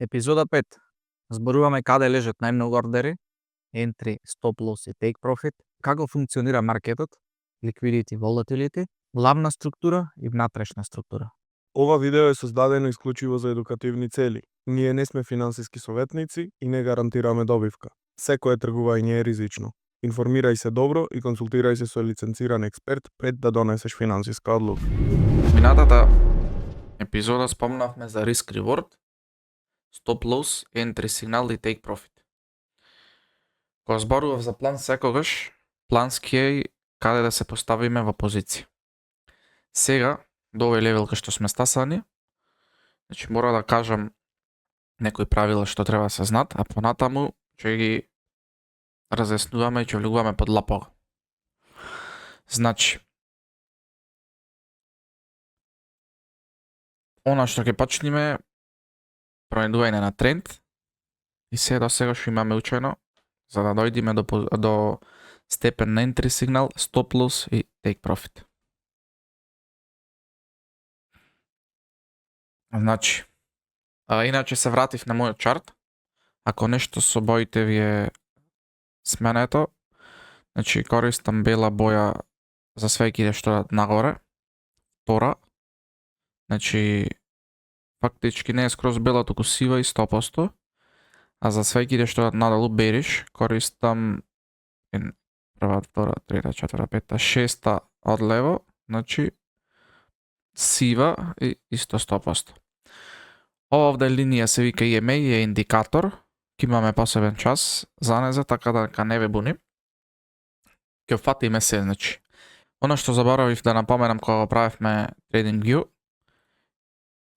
Епизода 5. Зборуваме каде лежат најмногу ордери, entry, stop loss и take profit, како функционира маркетот, liquidity, volatility, главна структура и внатрешна структура. Ова видео е создадено исклучиво за едукативни цели. Ние не сме финансиски советници и не гарантираме добивка. Секое тргување е ризично. Информирај се добро и консултирај се со лиценциран експерт пред да донесеш финансиска одлука. Минатата епизода спомнавме за risk reward, stop loss, entry signal и take profit. Кога зборував за план секогаш, плански е каде да се поставиме во позиција. Сега, до овој левел кај што сме стасани, значи мора да кажам некои правила што треба да се знат, а понатаму ќе ги разјаснуваме и ќе влегуваме под лапога. Значи, она што ќе почнеме пронајдување на тренд и се до сега што имаме учено за да дојдеме до степен на entry сигнал, stop loss и take profit. Значи, иначе се вратив на мојот чарт. Ако нешто со боите ви е сменето, значи користам бела боја за свеќите што идат нагоре, втора. Значи, фактички не е скроз бела, туку сива и 100%, а за свеќите што идат надолу бериш, користам прва, втора, трета, четврта, пета, шеста од лево, значи сива и исто 100%. Ова овде линија се вика EMA и е индикатор, ќе имаме посебен час за незе, така да не ве буни. Ќе фатиме се, значи. Оно што заборавив да напоменам кога го правевме TradingView,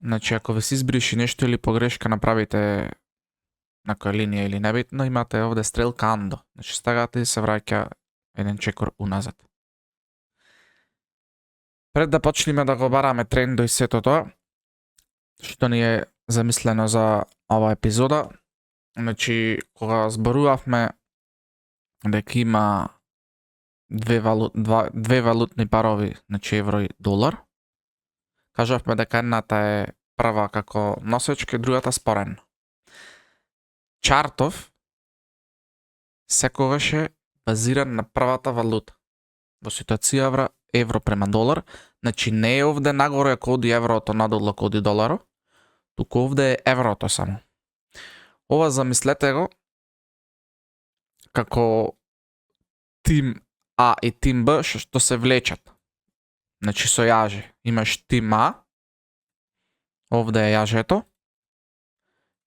значи ако ве се избриши нешто или погрешка направите на која линија или небитно, имате овде стрелка андо. Значи стагате и се враќа еден чекор уназад. Пред да почнеме да го бараме трендо и сето тоа, што ни е замислено за ова епизода, значи кога зборувавме дека има две валутни парови, значи евро и долар, кажавме дека едната е прва како носечка и другата споредно. Чартов секогаш е базиран на првата валута. Во ситуација евро према долар, значи не е овде нагоре ако оди еврото, надолу ако оди доларо, туку овде е еврото само. Ова замислете го како тим А и тим Б што се влечат. Значи со јаже. Имаш тим А, овде е јажето,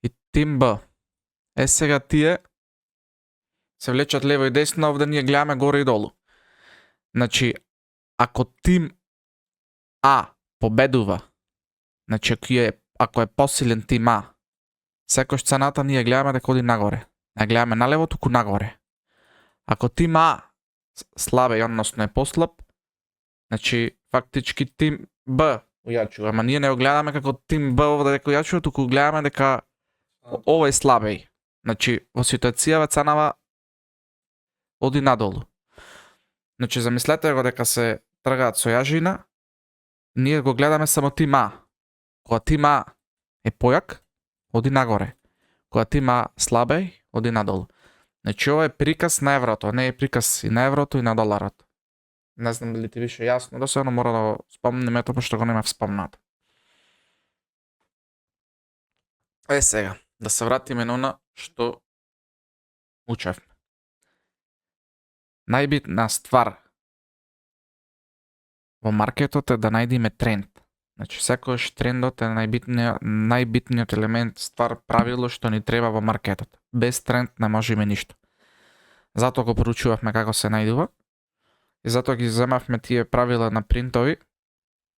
и тим Б. Сега тие се влечат лево и десно, овде ние гледаме горе и долу. Значи, ако тим А победува, значи ако е посилен тим А, секој цената ние гледаме дека оди нагоре. Не гледаме налево, туку нагоре. Ако тим А слабе, односно е послаб, значи фактички тим Б ујачува, ама ние не го гледаме како тим Б овде дека ујачува, туку гледаме дека овој слабеј. Значи во ситуацијава ценава оди надолу. Значи замислете го дека се тргаат со јажина, ние го гледаме само тим А. Кога тим А е појак, оди нагоре. Кога тим А слабеј, оди надолу. Значи ова е приказ на еврото, не е приказ и на еврото и на доларот. Не знам дали ти беше јасно, да се едно мора да го спомнем, ето пошто го немав спомнато. Сега, да се вратиме на она што учевме. Најбитна ствар во маркетот е да најдеме тренд. Значи секојаш трендот е најбитниот елемент, ствар, правило што ни треба во маркетот. Без тренд не можеме ништо. Затоа го поручувавме како се најдува и затоа ги земавме тие правила на принтови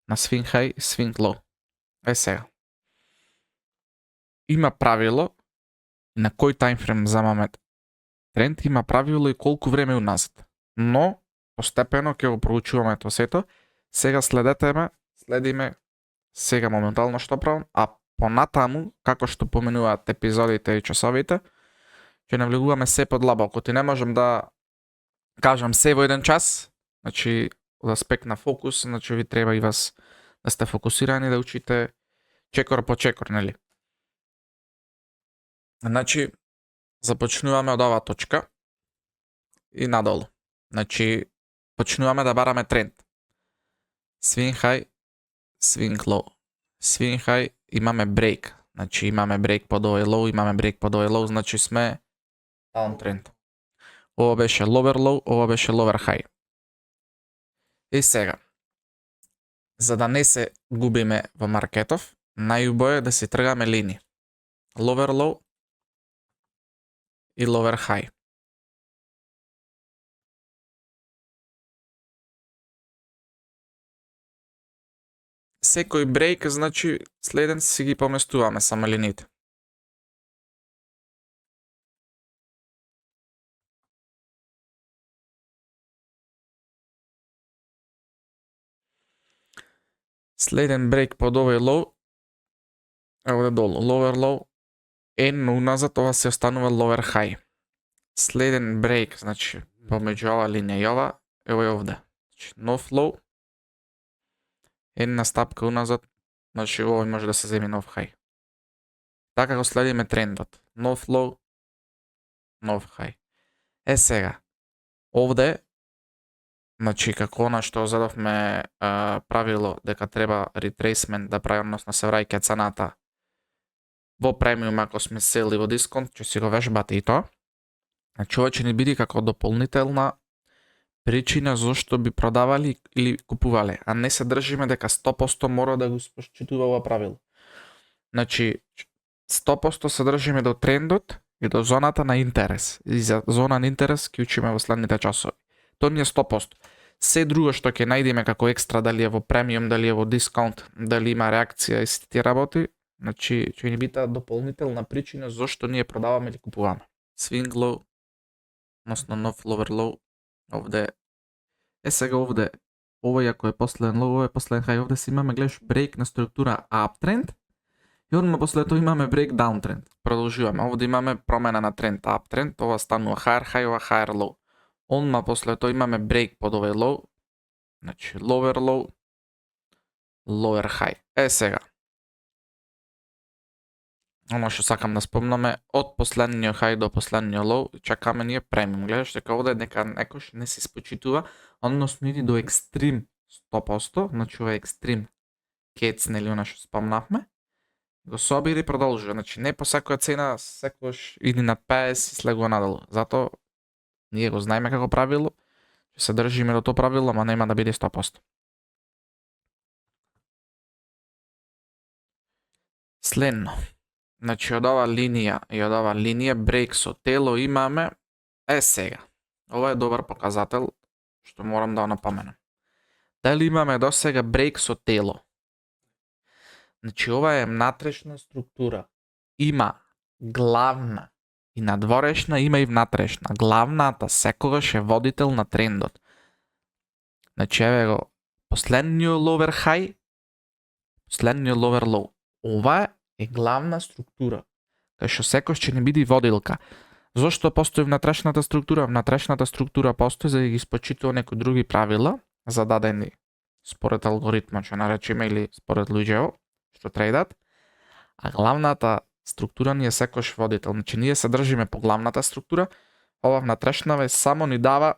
на swing high и swing low. Сега. Има правило на кој таймфрейм земаме тренд, има правило и колку време уназад. Но постепено ќе го проучуваме тоа сето. Сега следиме сега моментално што правам, а понатаму, како што поменуваат епизодите и часовите, ќе навлегуваме се подлабоко. Ти не можам да кажам се во еден час, значи од аспект на фокус, значи ви треба и вас да сте фокусирани, да учите чекор по чекор, нели? Значи, започнуваме од оваа точка и надолу. Значи, почнуваме да бараме тренд. Swing high, swing low. Swing high, имаме брейк. Значи, имаме брейк под овој low, имаме брейк под овој low, значи сме downtrend. Ова беше lower low, ова беше lower high. И сега, за да не се губиме во маркетов, најубаво е да си тргаме линии. Lower low и lower high. Секој брейк, значи следен си ги поместуваме само линиите. Следен брейк под овој low, овде долу, lower low, но уназад ова се останува lower high. Следен брейк, значи помеѓу ова линија и ова, е овде. Значи, nov low, една стапка уназад, значи овој може да се земи нов high. Така го следиме трендот. Nov low, nov high. Сега, овде, значи како она што задавме правило дека треба retracement да прави, односно се враќа цената во премиум ако сме сели во дисконт, ќе си го вежбате и тоа. Значи ова ќе ни биде како дополнителна причина зошто би продавали или купувале, а не се држиме дека 100% мора да го спочитува ова правило. Значи 100% се држиме до трендот и до зоната на интерес. И за зона на интерес ќе учиме во следните часови. Тоа ни е 100%. Се друго што ќе најдеме како екстра, дали е во премиум, дали е во дискаунт, дали има реакција и сите тие работи, значи ќе ни биде дополнителна причина зошто ние продаваме или купуваме. Swing low, односно нов lower low, овде сега овде, овој ако е последен low, овој е последен high, овде си имаме, гледаш, брейк на структура uptrend и одма после тоа имаме брейк downtrend. Продолжуваме, овде имаме промена на тренд uptrend, ова станува higher high, ова higher low. Онма после тоа имаме брейк под овој low, значи lower low, lower high. Сега. Оно што сакам да спомнаме, од последниот high до последниот low, чекаме ние премиум. Гледаш дека овде нека некош не се испочитува, односно иди до екстрим 100%, значи ова е екстрим кец, нели она што спомнавме, го собира и продолжува. Значи не по секоја цена, секојаш иди над 50 и слегува надолу. Затоа ние го знаеме како правило, ќе се држиме до тоа правило, ама нема да биде 100%. Следно. Значи од ова линија и од ова линија брейк со тело имаме сега. Ова е добар показател што морам да напоменам. Дали имаме досега брейк со тело? Значи ова е внатрешна структура. Има главна и надворешна, има и внатрешна. Главната секогаш е водител на трендот. Значи еве го последниот lower high, последниот lower low. Ова е главна структура, кај што секој ќе не биде водилка. Зошто постои внатрешната структура? Внатрешната структура постои за да ги испочитува некои други правила, зададени според алгоритмот, што наречеме, или според луѓето што трейдат, а главната структура ни е секојаш водител. Значи ние се држиме по главната структура, ова внатрешна само ни дава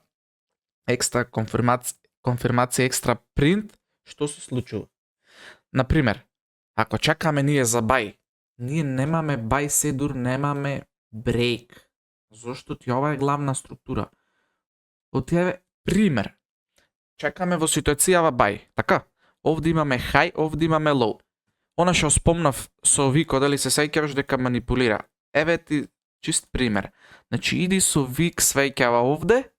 екстра конфирмација, екстра принт, што се случува. Например, ако чекаме ние за бај, ние немаме бај седур, немаме брейк. Зошто ти ова е главна структура? Од еве пример. Чекаме во ситуацијава бај, така? Овде имаме high, овде имаме low. Она што спомнав со Вико, дали се сеќаваш дека манипулира? Еве ти чист пример. Значи иди со Вик свеќава овде.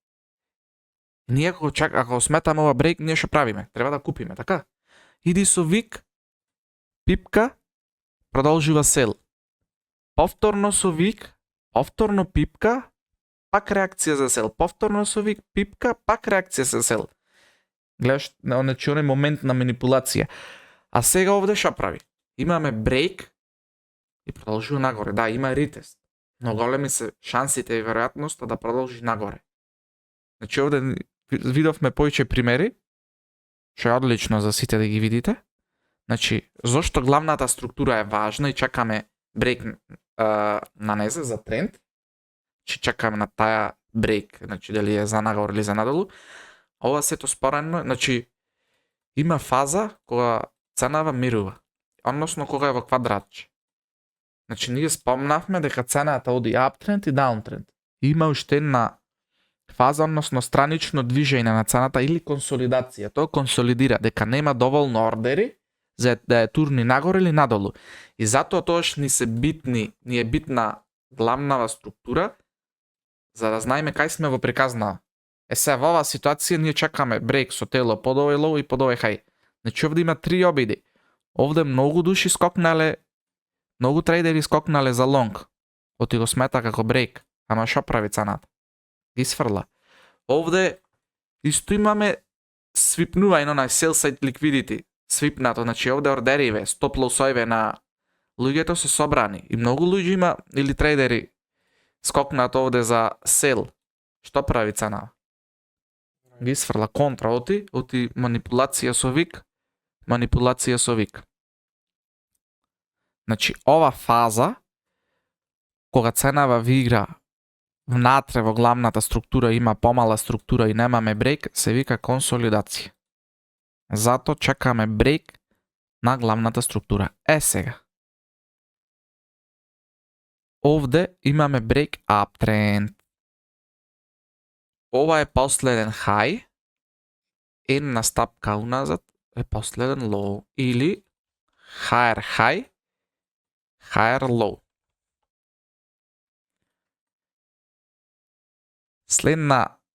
Ние ако сметаме ова брейк, ние што правиме? Треба да купиме, така? Иди со Вик, пипка, продолжува сел. Повторно со Вик, повторно пипка, пак реакција за сел. Повторно со Вик, пипка, пак реакција за сел. Гледаш, значи оној момент на манипулација. А сега овде што прави? Имаме брейк и продолжува нагоре. Да, има ретест, но големи се шансите и веројатноста да продолжи нагоре. Значи овде видовме повеќе примери, што е одлично за сите да ги видите. Значи, зошто главната структура е важна и чекаме брейк нанесе за тренд, че чекаме на таа брейк, значи дали е за нагоре или за надолу. Ова сето споредно, значи има фаза кога ценава мирува, односно кога е во квадратче. Значи ние спомнавме дека цената оди uptrend и downtrend. Има уште една фаза, односно странично движење на цената или консолидација. Тоа консолидира дека нема доволно ордери за да е турни нагоре или надолу. И затоа тоаш ни е битна главнава структура за да знаеме кај сме во приказнава. Се во оваа ситуација ние чекаме брейк со тело под овој лоу и под овој хај. Значи овде има 3 обиди. Овде многу души скокнале, многу трейдери скокнале за лонг. Оти го смета како брейк. Ама шо прави цената? Ги сфрла. Овде исто имаме свипнување на sell side liquidity. Свипнато, значи овде ордериве, стоп лосоиве на луѓето се собрани. И многу луѓе има или трейдери скокнат овде за сел. Што прави цена? Ги сфрла контра, оти манипулација со вик. Значи ова фаза кога ценава ви игра внатре во главната структура, има помала структура и немаме брейк, се вика консолидација. Зато чекаме брейк на главната структура. Сега. Овде имаме брейк uptrend. Ова е последен high, една стапка уназад е последен low или higher high, higher low.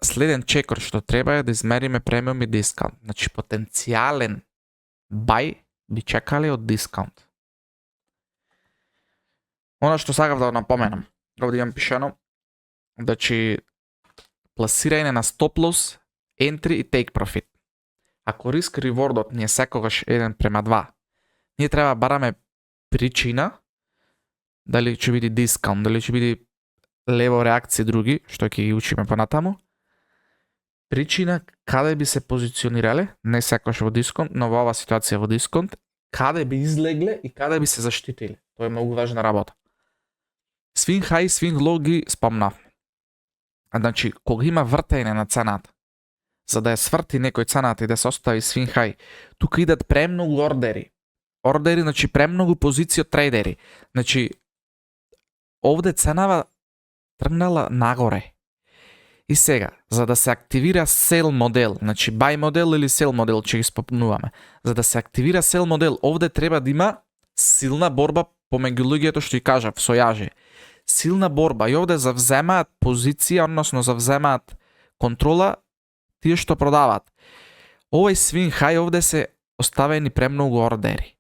Следен чекор што треба е да измериме премиум и дискаунт. Значи потенцијален бај би чекале од дискаунт. Она што сакав да го напоменам, овде имам пишано, значи пласирање на стоп лос, entry и take profit. Ако риск ревордот ни е секогаш 1:2, ние треба бараме причина, дали ќе биде дискаунт, дали ќе биде лево реакции други, што ќе ги учиме понатаму, причина каде би се позиционирале, не секогаш во дисконт, но во оваа ситуација во дисконт, каде би излегле и каде би се заштитиле. Тоа е многу важна работа. Swing high, swing low ги спомнав. Значи, кога има вртење на цената, за да ја сврти некој цената и да се остави swing high, тука идат премногу ордери. Ордери, значи премногу позиција од трейдери. Значи, овде ценава тргнала нагоре. И сега, за да се активира sell модел, значи buy модел или sell модел, ќе ги спомнуваме. За да се активира sell модел, овде треба да има силна борба помеѓу луѓето што ја кажав, со јаже. Силна борба и овде завземаат позиција, односно завземаат контрола тие што продаваат. Овој swing high овде се оставени премногу ордери.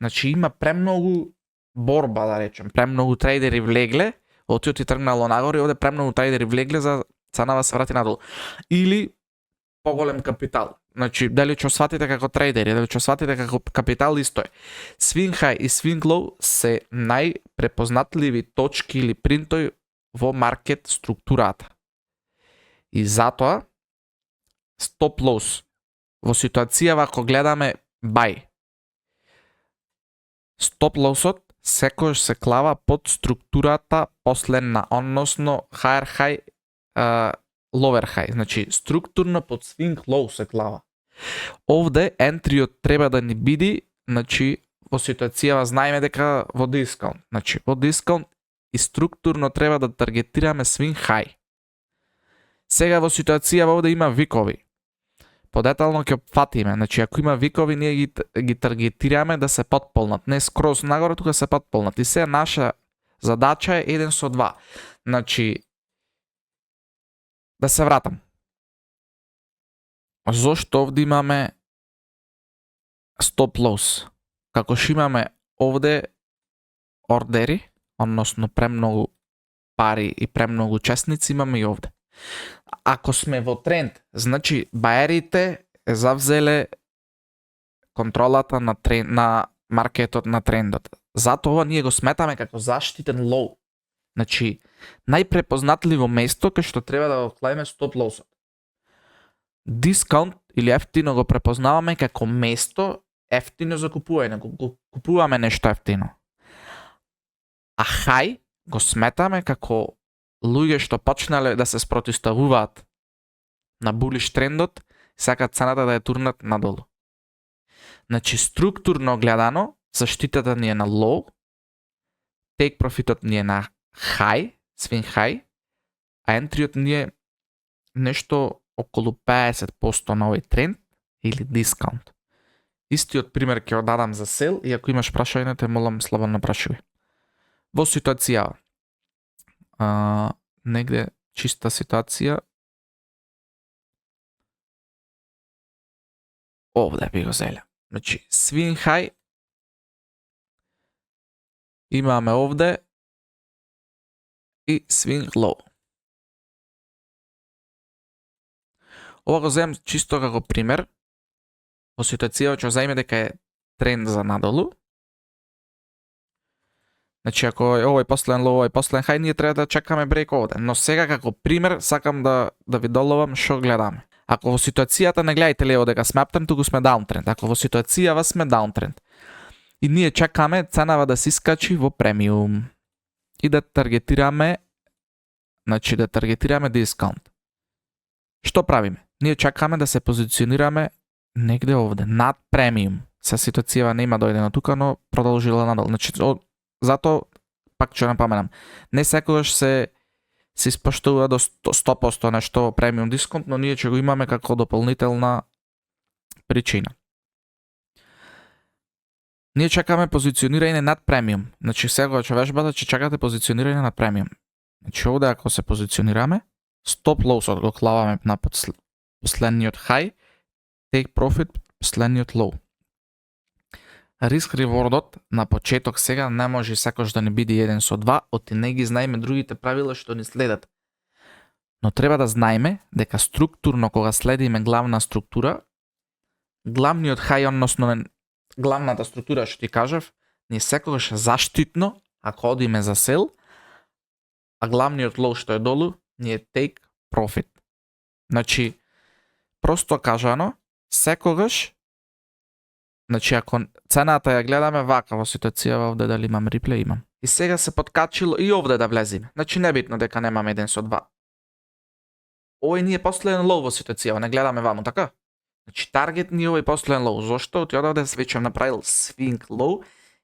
Значи има премногу борба, да речем, премногу трейдери влегле, оти тргнало нагоре, овде премногу трейдери влегле за ценава се врати надолу. Или поголем капитал. Значи, дали ќе сватите како трейдери, дали ќе сватите како капитал, исто е. Swing high и swing low се најпрепознатливи точки или принтои во маркет структурата. И затоа, stop loss во ситуацијава ако гледаме buy. Stop lossот секојаш се клава под структурата последна, односно higher high, lower high, значи структурно под swing low се клава. Овде ентриот треба да ни биде, значи во ситуацијава знаеме дека во дискаунт, значи во дискаунт и структурно треба да таргетираме swing high. Сега во ситуацијава овде има викови. Подетално ќе опфатиме, значи ако има викови ние ги таргетираме да се потполнат, не скроз нагоре, тука се потполнат. И се наша задача е 1/2. Значи да се вратам. Зошто овде имаме stop loss? Како што имаме овде ордери, односно премногу пари и премногу учесници имаме и овде. Ако сме во тренд, значи баерите завзеле контролата на маркетот на трендот. Затоа ние го сметаме како заштитен лоу. Значи, најпрепознатливо место кај што треба да го клаиме стоп лосот. Дискаунт или ефтино го препознаваме како место ефтино за купување, го купуваме нешто ефтино. А хај го сметаме како луѓе што почнале да се спротивставуваат на булиш трендот, сакаат цената да ја турнат надолу. Значи, структурно гледано, заштитата ни е на low, take profitот ни е на high, swing high, а entryот ни е нешто околу 50% на овој тренд или дискаунт. Истиот пример ќе одадам за сел и ако имаш прашање, те молам слободно прашувај. Во ситуација, негде чиста ситуација, овде би го зеле. Значи, swing high имаме овде и swing low. Ова го земам чисто како пример, во ситуација ќе заиме дека е тренд за надолу. Значи, ако е овој последен low, овој последен high, ние треба да чекаме брейк овде. Но сега како пример сакам да ви доловам што гледаме. Ако во ситуацијата не гледајте лево дека сме uptrend, туку сме downtrend. Ако во ситуацијава сме downtrend. И ние чекаме ценава да се искачи во премиум. И да таргетираме, значи да таргетираме дискаунт. Што правиме? Ние чекаме да се позиционираме негде овде, над премиум. Се ситуацијава нема дојдено тука, но продолжила надолу. Значи, зато пак ќе напоменам. Не секогаш се испоштува до 100% нешто премиум дисконт, но ние ќе го имаме како дополнителна причина. Ние чекаме позиционирање над премиум. Значи, сега ќе вежбате, че чекате позиционирање над премиум. Значи, овде ако се позиционираме, стоп лоусот го клаваме на последниот high, take profit последниот low. Риск ревордот на почеток сега не може секош да не биде 1 со 2, оти не ги знаеме другите правила што ни следат. Но треба да знаеме дека структурно кога следиме главна структура, главниот хај, односно главната структура што ти кажав, ни е секогаш заштитно ако одиме за сел, а главниот лоу што е долу ни е take profit. Значи, просто кажано, секогаш, значи ако цената ја гледаме вака во ситуација, овде дали имам реплей, имам. И сега се подкачило и овде да влеземе. Значи небитно дека немаме 1 со 2. Овој ни е последен лоу во ситуација, не гледаме ваму, така? Значи таргет ни е овој последен лоу. Зошто? Оти одавде веќе направил swing low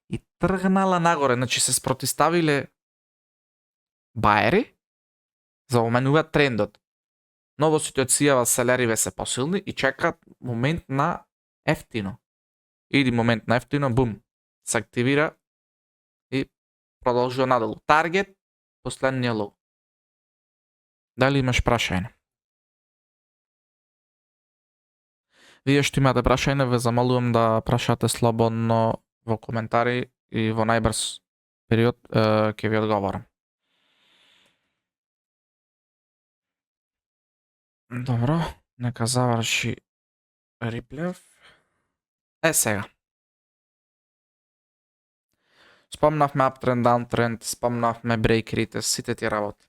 и тргнала нагоре, значи се спротиставиле баери, заоменуваат трендот. Но во ситуацијава селериве се посилни и чекаат момент на ефтино. Иди момент на ефтино, бум, се активира и продолжува надолу. Таргет, последниот лоу. Дали имаш прашање? Вие што имате прашање, ве замолувам да прашате слободно во коментари и во најбрз период ќе ви одговорам. Добро, нека заврши реплеев. Сега. Спомнавме uptrend, downtrend, спомнавме брейкерите, сите тие работи.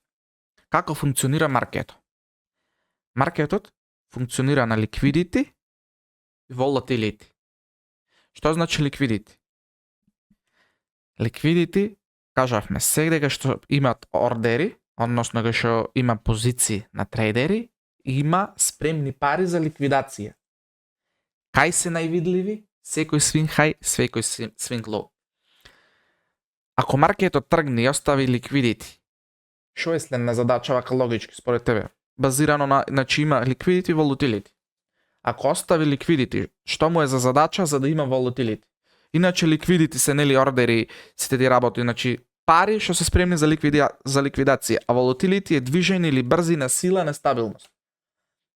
Како функционира маркетот? Маркетот функционира на liquidity и volatility. Што значи liquidity? Liquidity, кажавме, сега што имат ордери, односно кога што има позиции на трейдери, има спремни пари за ликвидација. Кај се највидливи? Секој swing high, секој swing low. Ако маркетот тргне и остави liquidity, што е следна задача вака логички според тебе? Базирано на, значи има liquidity и volatility. Ако остави liquidity, што му е за задача за да има volatility? Иначе liquidity се нели ордери, сите ти работи, значи пари што се спремни за ликвидација, а volatility е движење или брзина, сила, нестабилност.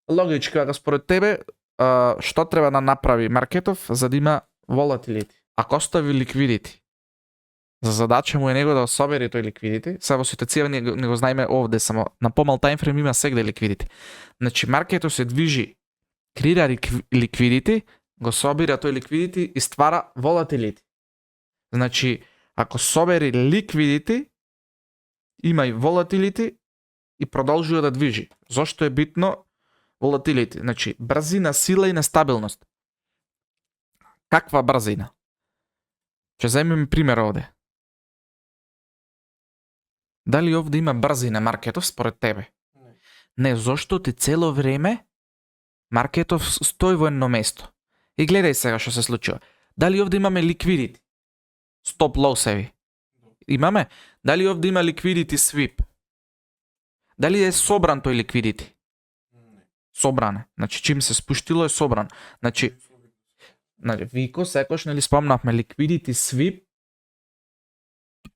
Логички, ако според тебе, што треба да направи маркетов за да има volatility? Ако остави liquidity, за задача му е него да собери тој liquidity, сега во ситуација не го знаеме овде, само на помал таймфрейм има сегде liquidity. Значи маркетот се движи, креира liquidity, го собира тој liquidity и ствара volatility. Значи, ако собери liquidity, има и volatility и продолжува да движи. Зошто е битно volatility? Значи, брзина, сила и нестабилност. Каква брзина? Ќе земеме пример овде. Дали овде има брзина маркетов според тебе? Не, зошто ти цело време маркетов стои во едно место. И гледај сега што се случува. Дали овде имаме liquidity? Stop lossеви. Имаме? Дали овде има liquidity sweep? Дали е собран тој liquidity? Собран е. Значи чим се спуштило е собран. Значи Вико секош нели спомнавме liquidity sweep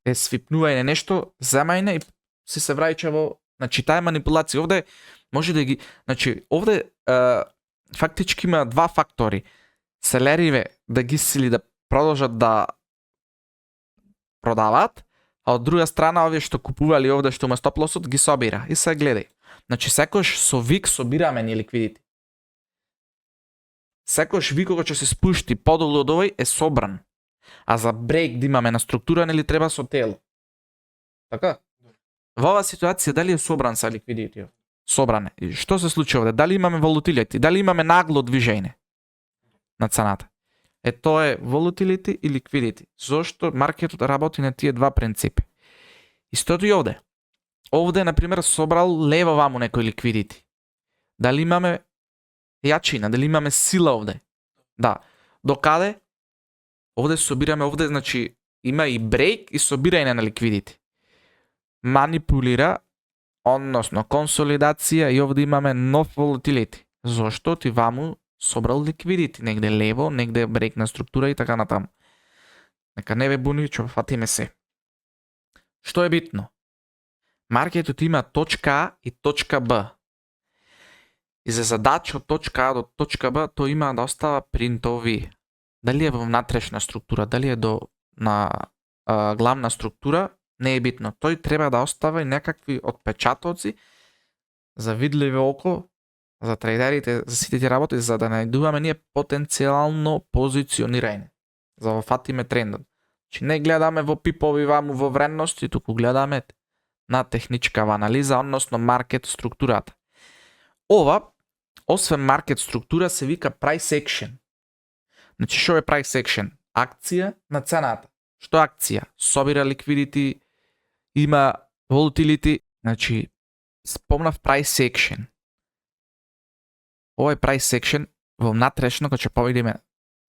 е свипнување нешто, земајне и се враќа во, значи таа манипулација овде може да ги, значи овде фактички има два фактори. Селериве да ги сили да продолжат да продаваат, а од друга страна овие што купували овде што има стоп лосот ги собира. И се гледај. Значи секош со вик собираме ни ликвидити. Секош вик кога ќе се спушти подолу од овој е собран. А за брейк да имаме на структура нели треба со тело. Така? Во оваа ситуација дали е собран са ликвидити? Собран е. И што се случи овде? Дали имаме волатилити? Дали имаме нагло движење на цената? Тоа е volatility и liquidity. Зошто маркетот работи на тие два принципи. Истото и овде. Овде, например, собрал лево ваму некој liquidity. Дали имаме јачина, дали имаме сила овде? Да. Докаде? Овде собираме, овде, значи, има и брейк и собирање на liquidity. Манипулира, односно консолидација и овде имаме нов volatility. Зошто ти ваму собрал liquidity, негде лево, негде брейкна структура и така натаму. Нека не ве буни, ќе фатиме се. Што е битно? Маркетот има точка А и точка Б. И за задача од точка А до точка Б, тој има да остава принтови. Дали е во внатрешна структура, дали е на главна структура, не е битно. Тој треба да остава и некакви отпечатоци за видливо око, за трейдерите, за сите тие работи, за да најдуваме ние потенцијално позиционирање. За да фатиме трендот. Значи не гледаме во пипови ваму во вредности, туку гледаме на техничкава анализа, односно маркет структурата. Ова, освен маркет структура, се вика price action. Значи што е price action? Акција на цената. Што акција? Собира liquidity, има volatility, значи спомнав price action. Ова е price action во внатрешно, кога ќе повидиме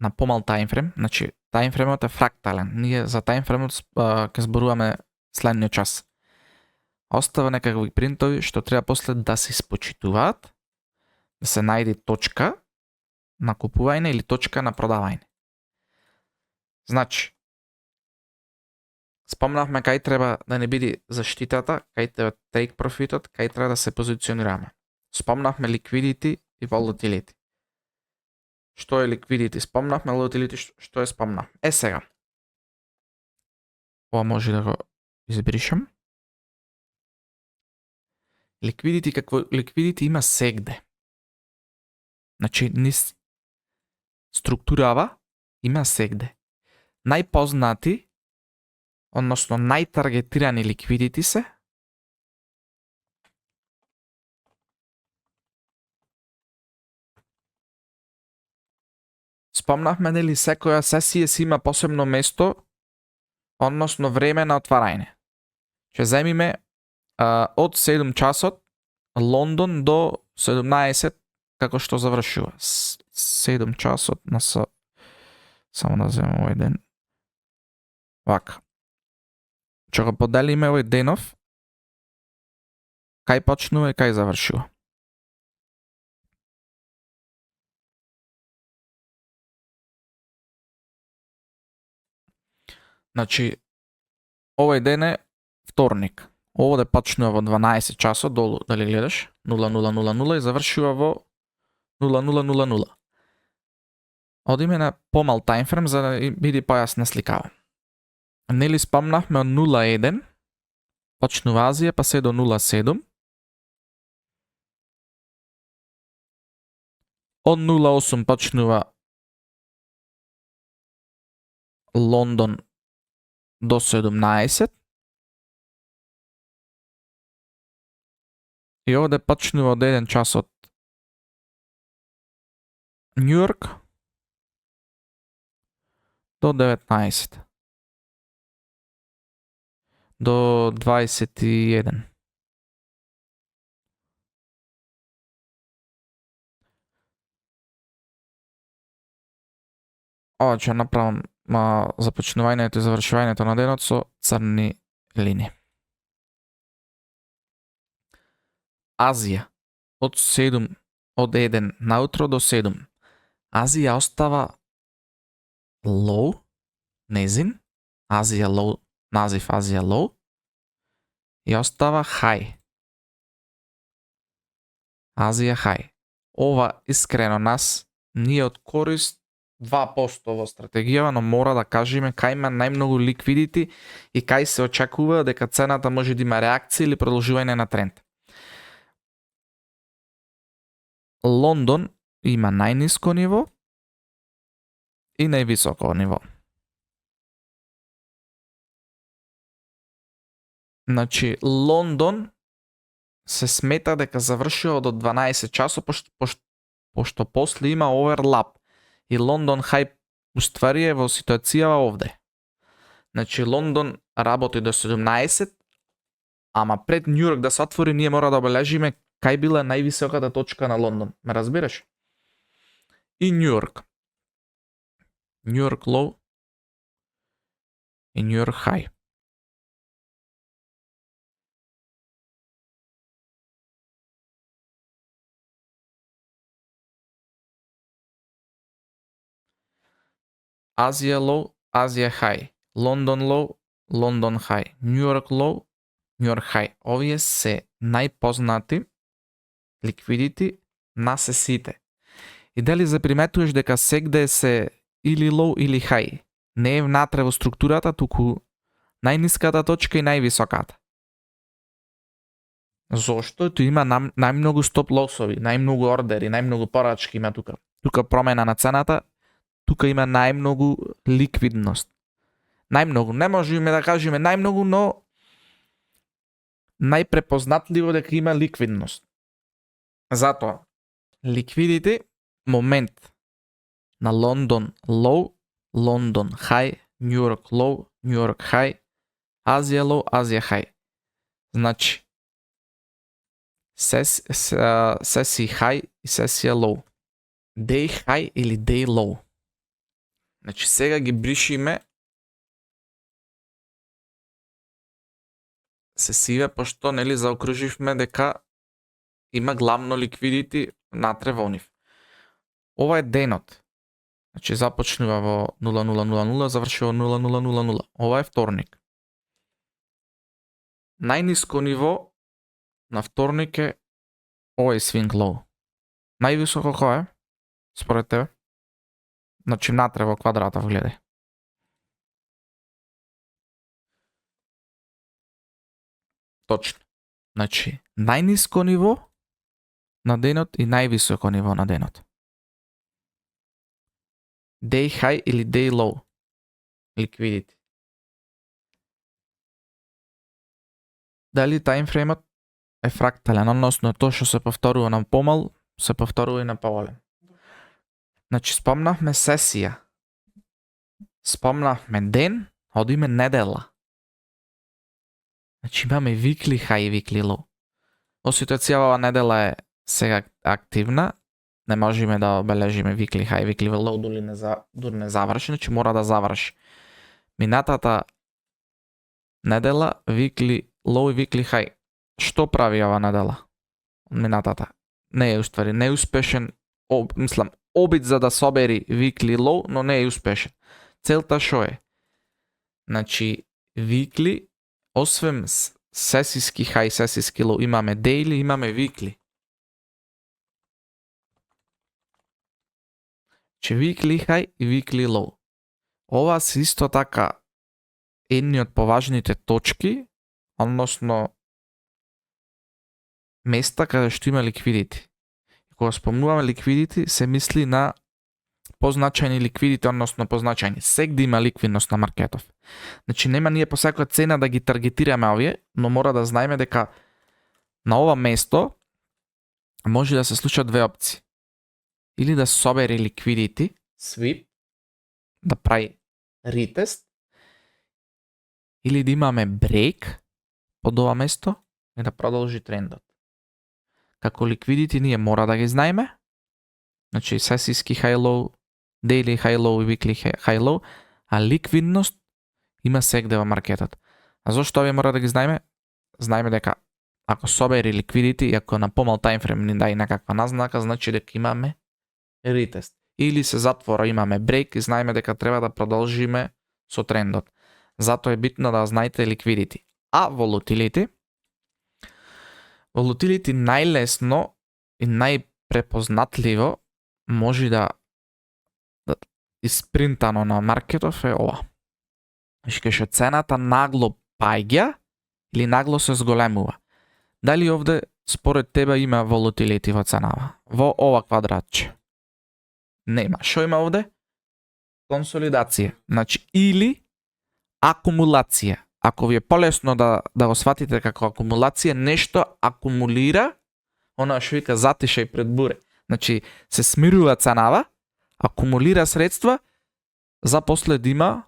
на помал таймфрейм, значи таймфреймот е фрактален. Ние за таймфреймот ќе зборуваме следниот час. Остава некакви принтови што треба после да се испочитуваат, да се најде точка на купување или точка на продавање. Значи, спомнавме кај треба да не биде заштитата, кај треба take profitот, кај треба да се позиционираме. Спомнавме liquidity и volatility. Што е liquidity? Спомнавме volatility, што е спомнав. Сега. Ова може да го избришам. Liquidity има сегде. Значи, низ структурава има сегде. Најпознати, односно најтаргетирани liquidity се спомнавме нели секоја сесија си има посебно место, односно време на отварање. Ќе земиме од 7 часот Лондон до 17 како што завршува. 7 часот на само да земам овој ден. Вака. Ќе го поделиме овој денов. Кај почнува и кај завршува. Значи, овој ден е вторник. Овде почнува во 12 часот, долу, дали гледаш, 0000 и завршува во 0000. Одиме на помал таймфрейм за да биде појасна сликава. Нели спомнавме од 01, почнува Азија, па се до 07. Од 08 почнува Лондон до 17. И овде почнува од 1 часот Њујорк до 19. до 21. Ова ќе направам започнувањето и завршувањето на денот со црни линии. Азија од 1 наутро до 7. Азија остава low, незин, Азија low, назив Азија low и остава high. Азија high. Ова искрено нас ние од корист 2% во стратегија, но мора да кажеме кај има најмногу ликвидити и кај се очекува дека цената може да има реакција или продолжување на тренд. Лондон има најниско ниво и највисоко ниво. Значи, Лондон се смета дека завршува до 12 часот, пошто после има оверлап. И Лондон хај уствари е во ситуацијава овде. Значи, Лондон работи до 17, ама пред Њујорк да се отвори, ние мора да обележиме кај била највисоката точка на Лондон. Ме разбираш? И Њујорк. Њујорк low и Њујорк high. Азија low, Азија high. Лондон low, Лондон high. Њујорк low, Њујорк high. Овие се најпознати ликвидити на се сите. И дали заприметуваш дека сегде се или low или high? Не е внатре во структурата, туку најниската точка и највисоката. Зошто? Ту има најмногу стоп лосови, најмногу ордери, најмногу порачки има тука. Тука промена на цената, тука има најмногу ликвидност. Најмногу, не можеме да кажеме најмногу, но најпрепознатливо дека има ликвидност. Затоа, ликвидите, момент на Лондон low, Лондон high, Њујорк low, Њујорк high, Азија low, Азија high. Значи, сесија high и сесија low. Day high или day low. Значи, сега ги бришиме сесиве, пошто нели заокруживме дека има главно ликвидити натре во нив. Ова е денот. Значи, започнува во 0000, завршува 0000. Ова е вторник. Најниско ниво на вторник е овој swing low. Највисоко кој е? Според тебе? Значи, натре во квадратов гледај. Точно. Значи, најниско ниво на денот и највисоко ниво на денот. Day high или day low. Liquidity. Дали таймфреймот е фрактален, односно тоа што се повторува на помал, се повторува и на поголем. Значи, спомнавме сесија. Спомнавме ден, одиме недела. Значи, имаме weekly high и weekly low. Во ситуацијава ова недела е сега активна, не можеме да обележиме weekly high, weekly low, дури не заврши, значи мора да заврши. Минатата недела, weekly low и weekly high. Што прави ова недела? Минатата. Не е уствари неуспешен, обид за да собери weekly low, но не е успешен. Целта шо е? Значи, weekly, освен сесиски high, сесиски low, имаме daily, имаме weekly. Че weekly high и weekly low. Ова се исто така едни од поважните точки, односно места каде што има ликвидити. Кога спомнуваме ликвидити, се мисли на позначајни ликвидити, односно позначајни. Сегде има ликвидност на маркетов. Значи, нема ние по секоја цена да ги таргетираме овие, но мора да знаеме дека на ова место може да се случат две опции. Или да собери ликвидити, sweep, да прави ретест, или да имаме брейк под ова место и да продолжи трендот. Како liquidity ние мора да ги знаеме, значи сесијски high low, daily high low и weekly high low, а ликвидност има сегде во маркетот. А зошто овие мора да ги знаеме? Знаеме дека ако собери liquidity и ако на помал таймфрейм ни дај некаква назнака, значи дека имаме ретест. Или се затвора, имаме брейк и знаеме дека треба да продолжиме со трендот. Затоа е битно да знаете liquidity. А volatility најлесно и најпрепознатливо може да испринтано на маркетов е ова. Значи кај цената нагло паѓа или нагло се зголемува. Дали овде според тебе има volatility во ценава? Во ова квадратче? Нема. Шо има овде? Консолидација. Значи или акумулација. Ако ви е полесно да го сватите како акумулација, нешто акумулира, она што вика затиша и пред буре. Значи се смирува ценава, акумулира средства за после да има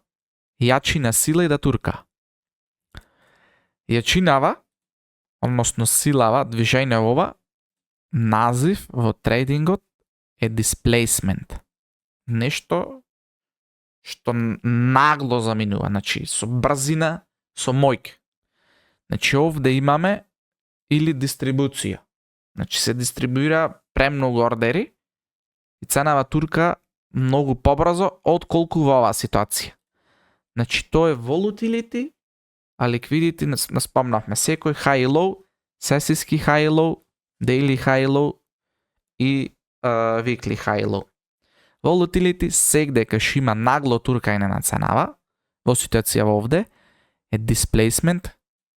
јачина сила и да турка. Јачинава, односно силава, движење ова, назив во трейдингот е displacement. Нешто што нагло заминува, значи со брзина, со мојк. Значи овде имаме или дистрибуција. Значи се дистрибуира премногу ордери и ценава турка многу побрзо отколку во оваа ситуација. Значи тоа е volatility, а liquidity не спомнавме. Секој high low, сесијски high low, daily high low и weekly high low. Volatility сегде кај има нагло туркање на ценава, во ситуација овде е displacement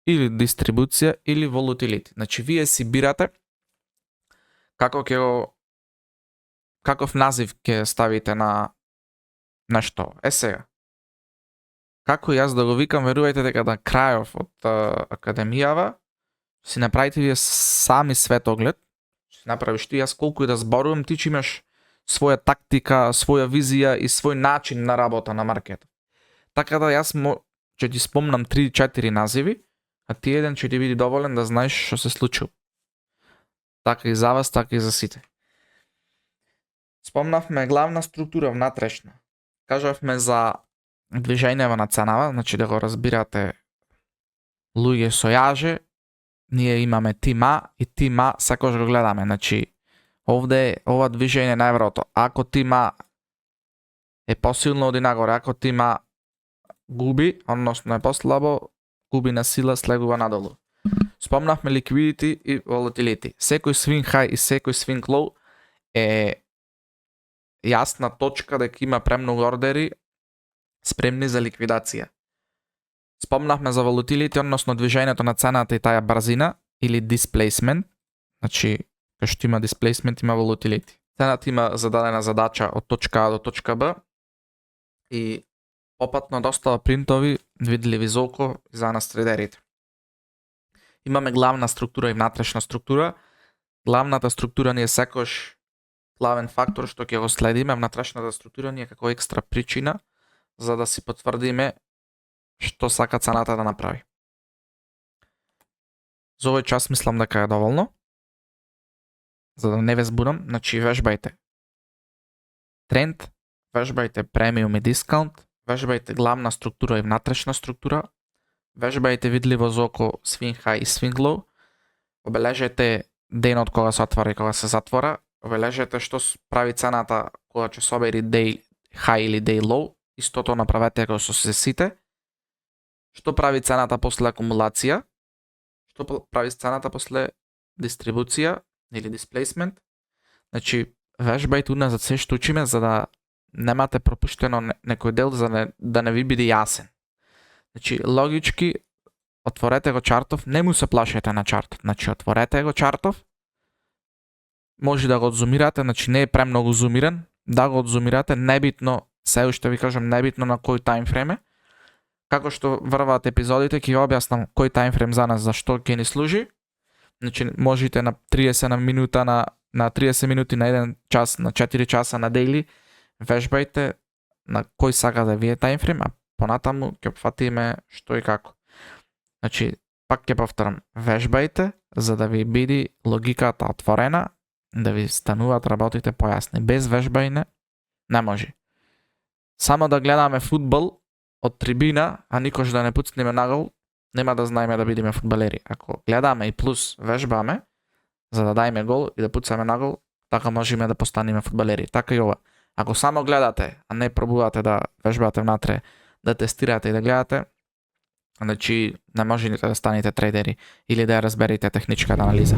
или дистрибуција или volatility. Значи вие си бирате каков назив ќе ставите на што. Сега. Како јас да го викам, верувајте дека на крајов од академијава си направите вие сами светоглед, си направиш ти, јас колку и да зборувам, ти че имаш своја тактика, своја визија и свој начин на работа на маркетот. Така да јас ќе ти спомнам 3-4 називи, а ти еден ќе ти биде доволен да знаеш што се случува. Така и за вас, така и за сите. Спомнавме главна структура внатрешна. Кажавме за движењево на ценава, значи да го разбирате луѓе со јаже, ние имаме тима и тима секогаш го гледаме, значи овде ова движење на еврото, ако тима е посилно оди нагоре, ако тима губи, односно е послабо, губи на сила, слегува надолу. Спомнавме liquidity и volatility. Секој swing high и секој swing low е јасна точка дека има премногу ордери спремни за ликвидација. Спомнавме за volatility, односно движењето на цената и таа брзина или displacement. Значи, кај што има displacement, има volatility. Цената има зададена задача од точка А до точка Б и опатно достава принтови видливи за око за нас трейдерите. Имаме главна структура и внатрешна структура. Главната структура ни е секојаш главен фактор што ќе го следиме, внатрешната структура ни е како екстра причина за да си потврдиме што сака цената да направи. За овој час мислам дека е доволно. За да не ве збунам, значи вежбајте тренд, вежбајте премиум и дискаунт, вежбајте главна структура и внатрешна структура, вежбајте видливо за око swing high и swing low, обележете денот кога се отвора и кога се затвора, обележете што прави цената кога ќе собери day high или day low, истото направете како со сите. Што прави цената после акумулација? Што прави цената после дистрибуција или displacement? Значи, вежбајте уназад се што учиме за да немате пропуштено некој дел за да не ви биде јасен. Значи, логички, отворете го чартов, не му се плашете на чартот. Значи, отворете го чартов, може да го одзумирате, значи не е премногу зумиран, да го одзумирате, небитно, се уште ви кажам, небитно на кој таймфрейм е. Како што врваат епизодите, ќе ја објаснам кој таймфрейм за нас, зашто ќе ни служи. Значи, можете на 30 на минута, на 30 минути, на 1 час, на 4 часа на дейли, вежбајте на кој сака да ви е таймфрейм, а понатаму ќе фатиме што и како. Значи, пак ќе повторам, вежбајте за да ви биде логиката отворена, да ви стануваат работите појасни. Без вежбајне не може. Само да гледаме фудбал од трибина, а никош да не пуцнеме на гол, нема да знаеме да бидеме фудбалери. Ако гледаме и плюс вежбаме, за да дајме гол и да пуцаме на гол, така можеме да постанеме фудбалери. Така и ова. Ако само гледате, а не пробувате да вежбате внатре, да тестирате и да гледате, значи не можете да станете трейдери или да ја разберете техничката анализа.